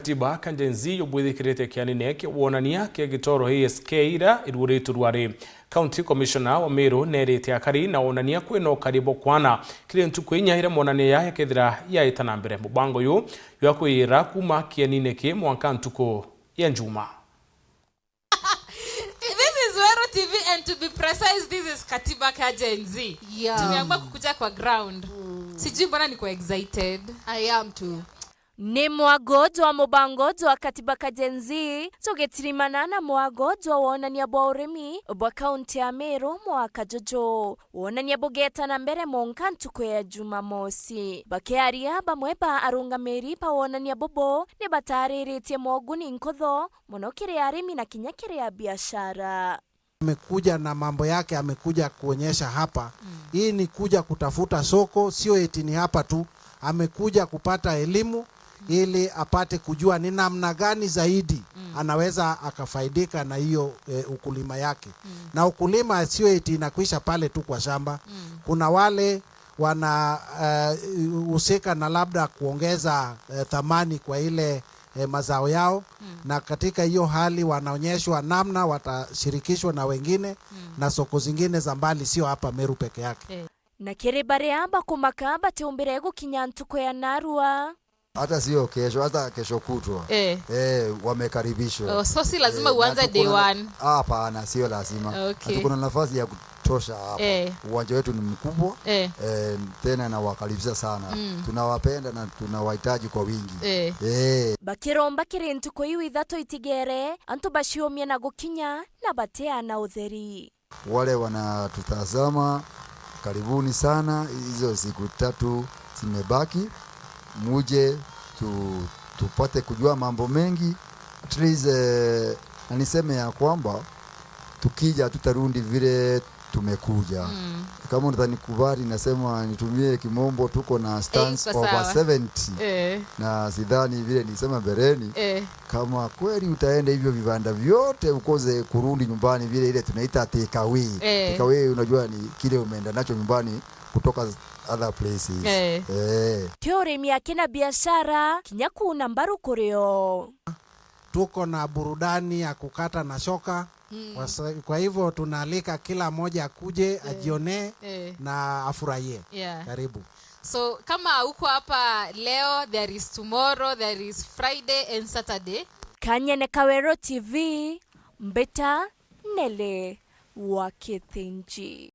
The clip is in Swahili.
Katiba ka Gen Z yobwithikirite kianine kia wonania kia gitoro ASK ira iruritwe rwari. County Commissioner wa Meru nerite akari na wonania kwina ukari bokwana kiri ntuku inya ira monania ya yakethira yaita na mbere. Mubango uyu yakwira kuma kianine ki mwanka ntuku ya njuma. This is Weru TV and to be precise, this is Katiba ka Gen Z. Tumeamua kukuja kwa ground. Sijui mbona niko excited. I am too. Nĩ mwago jwa mũbango jwa Katiba ka Gen Z tũgĩtirimana na mwago jwa wonania bwa ũrĩmi bwa kaunti ya Meru mwaka jojo. Wonania bũgetana mbere monka ntuku ya Jumamosi. Bakiaria bamwe ba arũngamĩri pa wonania bobo nĩ batarĩrĩtie moguni nkotho mũno kĩrĩ arĩmi na kinya kĩrĩ a biashara. Amekuja na mambo yake, amekuja kuonyesha hapa. Hii ni kuja kutafuta soko, sio eti ni hapa tu. Amekuja kupata elimu ili apate kujua ni namna gani zaidi anaweza akafaidika na hiyo ukulima yake. Na ukulima sio eti inakwisha pale tu kwa shamba. Kuna wale wana husika na labda kuongeza thamani kwa ile mazao yao na katika hiyo hali wanaonyeshwa namna watashirikishwa na wengine na soko zingine za mbali, sio hapa Meru peke yake. Na kĩrĩ barĩa bakũmaka batiũmbĩre gũkinya ntuku ya narua. Hata sio kesho, hata kesho kutwa. Wamekaribishwa. Oh, so si lazima Na uanze tuko day na- one. Hapana, sio lazima. Na tuko na nafasi ya kutosha hapa. Uwanja wetu ni mkubwa. Tena nawakaribisha sana. Tunawapenda na tunawahitaji kwa wingi. Bakĩromba kĩrĩ ntuku iu ithatũ itigere antu baciũmie na gũkinya na bateana ũtheri. Wale wanatutazama, karibuni sana. Hizo siku 3 zimebaki, muje tupate kujua mambo mengi. At least, na niseme ya kwamba tukija tutarundi vile tumekuja. Kama utanikubali nasema nitumie kimombo, tuko na stands Iko over sawa. 70. Na sidhani vile nisema mbeleni, kama kweli utaenda hivyo vibanda vyote ukoze kurudi nyumbani vile ile tunaita take away. Take away unajua ni kile umeenda nacho nyumbani kutoka other places. Ti ũrĩmi ake na biashara kinya kuna mbaru kũrĩo. Tuko na burudani ya kukata na shoka. Kwa hivyo tunaalika kila mmoja akuje, ajionee na afurahie. Karibu. So kama uko hapa leo, there is tomorrow, there is Friday and Saturday. Kanyene Kawero TV, Mbeta Nele wa Kithinji.